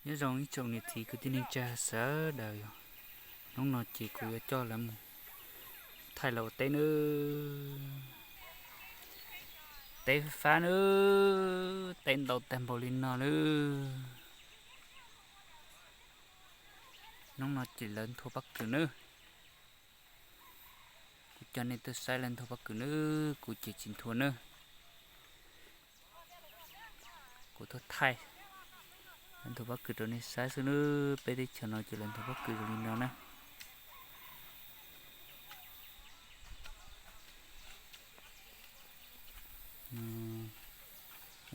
Nyob zoo ib tsoom niam txiv kwv tij neej tsa sawv daws yog, hnub no ces kuv yuav coj lawv mus thaij lawv ua teb nawb. Teb fab nawb, teb ntau tag npaum li no nawb. Hnub no ces lawv nthua pob kws nawb. Kuv coj nej tuaj saib lawv nthua pob kws nawb, kuv ces tsis nthua nawb. Kuv tuaj thaij lawv nthua pob kws rau nej saib xwb nawb. Peb teb chaws no ces lawv nthua pob kws zoo li no na.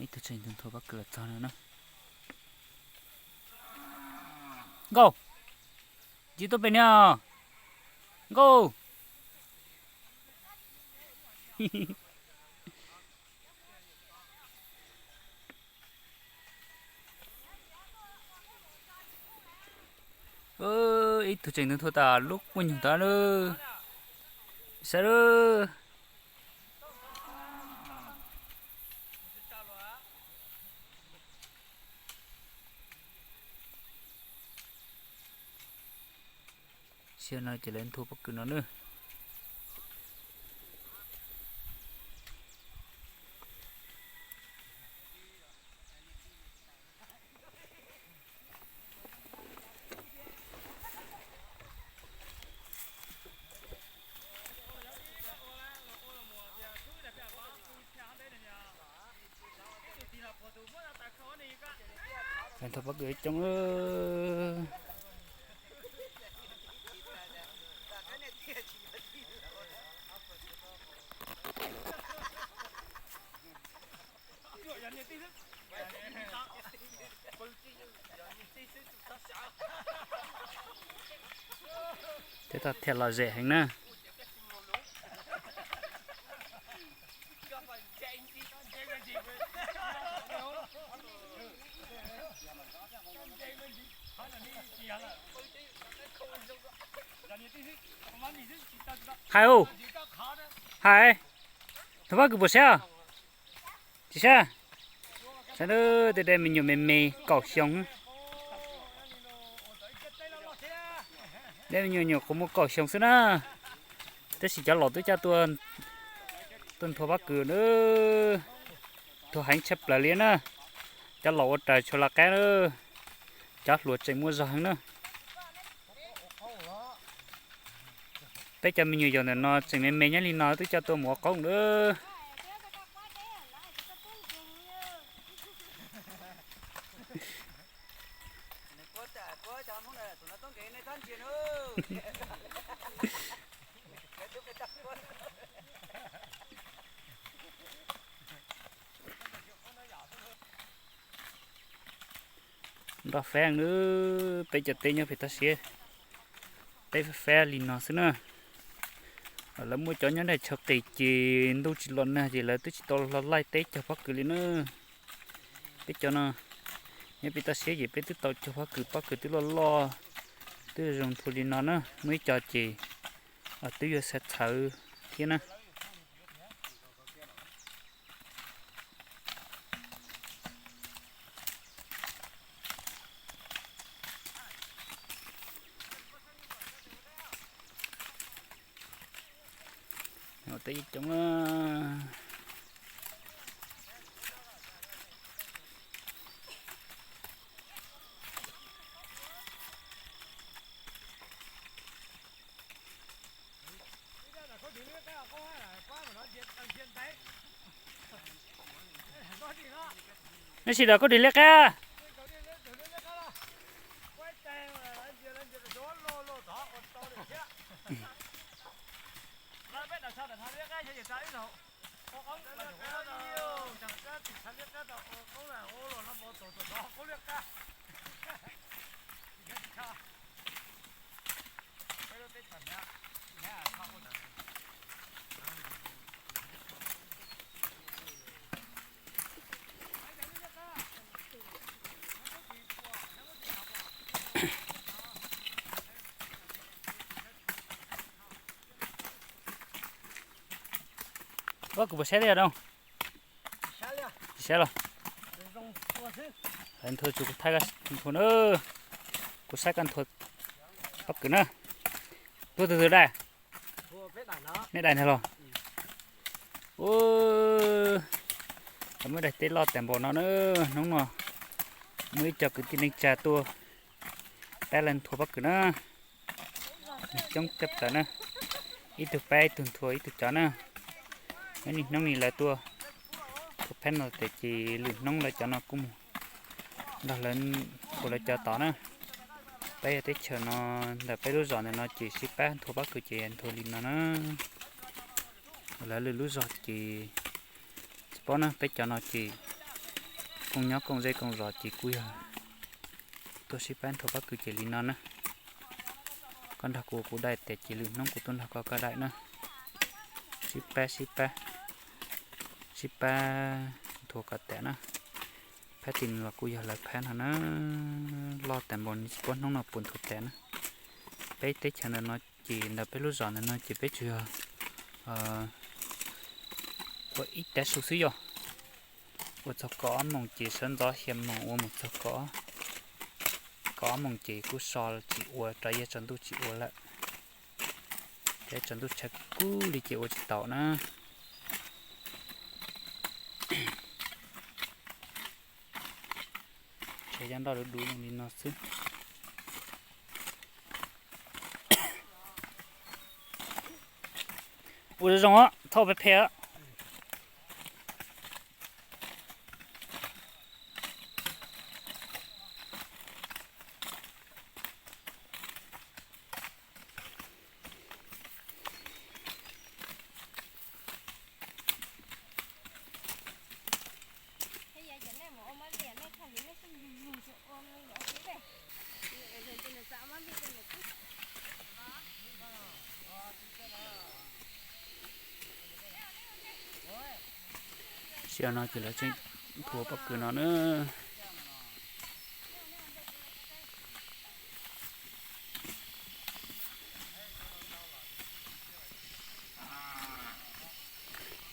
Ib tug tseem nthua pob kws los txog no na. Nkauj, tsis tuaj pem ni os. Nkauj. Ib tug tseem nthua tas lub quaj nyuag tas lawm. Saib lawm. Sia no ces lawv nthua pob kws no nawb. Lawv nthua pob kws coob. Tej tog thiaj lom zem heev na. Hais, hais, thov pab kws puas siab? Tsis siab. Saib, tej dab me nyuam me me kaum xyoo. Dab me nyuam nyuam qhuav muaj kaum xyoo xwb na. Tab sis cov laus twb coj tuaj nthua pob kws na. Nthua heev tshaj plaws li na. Cov laus ua raws tshua la qab na. Cov hluas tseem muaj zog heev na. Peb cov me nyuam yaus ntawm no tseem me me nyob li no twb coj tuaj mus ua qoob na. Nroj fab na, peb cov teb nyob pem toj siab, teb fab fab li no xwb na. Lawv muaj cov nyob nram chaw qis ces ntuj tsis los nag ces lawv twb tsis tau hlo laij teb cog pob kws li na. Peb cov no nyob pem toj siab ces peb twb tau cog pob kws, pob kws twb loj loj, twb zoo nthua li no na. Muaj ib co ces twb yuav xav txhawv thiab na. Teb coob. Neb sim los koj dim liab qab. Ua kuv puas saib thiab doo? Tsis saib los? Lawv nthua tsuas kuv thaij koj nthua na, kuv saib koj nthua pob kws na. Tuaj tus twg dai? Neb dai ntag los? Ub, lawv muaj daim teb loj tas npaum no na. Hnub no muaj ib co kwv tij neej tsa tuaj pab lawv nthua pob kws na. Neeg coob tshaj plaws na, ib tug pab ib tug nthua ib tug cov na. Nyob niaj hnub no lawv tuaj nthua phab no tias ces lwm hnub lawv cov no kuj mus nrog lawv nthua lawv cov tod na. Peb yog teb chaws no, ntawm peb lub zos ntawm no ces sib pab nthua pob kws ces nthua li no na. Lawv lwm lub zos ces tsis paub na, peb cov no ces kooj nyob kooj zej kooj zos ces kuj yog tuaj sib pab nthua pob kws ces li no na. Koj nrog kuv, kuv dai tas ces lwm hnub kuv tuaj nrog koj, koj dai na. Sib pab sib pab, sib pab nthua kom tas na. Phab tim no los kuj yog lawv phab no na, loj tas npaum no tsis paub hnub no puas nthua tas na. Peb teb chaws ntawm no ces ntawm peb lub zos ntawm no ces peb tsuas yog ua ib tav su xwb yog ua txog kaum ob moos ces sawv ntxov xya moos ua mus txog kaum, kaum ob moos ces kuj so tsis ua, rov yog tsaus ntuj tsis ua lawm. Ces tsaus ntuj tshav kub li ces ua tsis taus na. Tshav cov nroj duv duv li no xwb. Ua zoo os, txhob phem phem. Sij hawm no ces lawv tseem nthua pob kws no na.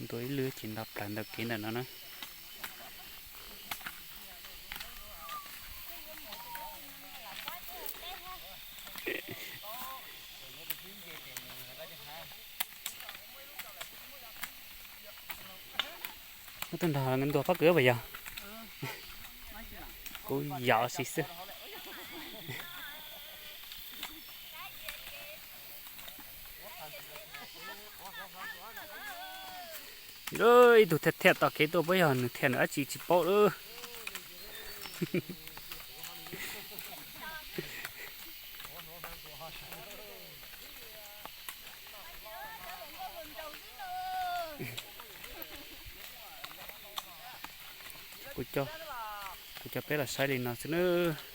Ntua ib lwg ces nto plaws ntawm kev ntawm no na. Muab tuaj nrog ntua pob kws puas yog? Kuv yam si xwb. Ib tug thiaj thiaj tom kev tuaj puas yog nws thiaj nws dab tsi tsis paub lawm. Kuv coj, kuv coj peb los saib li no xwb nawb.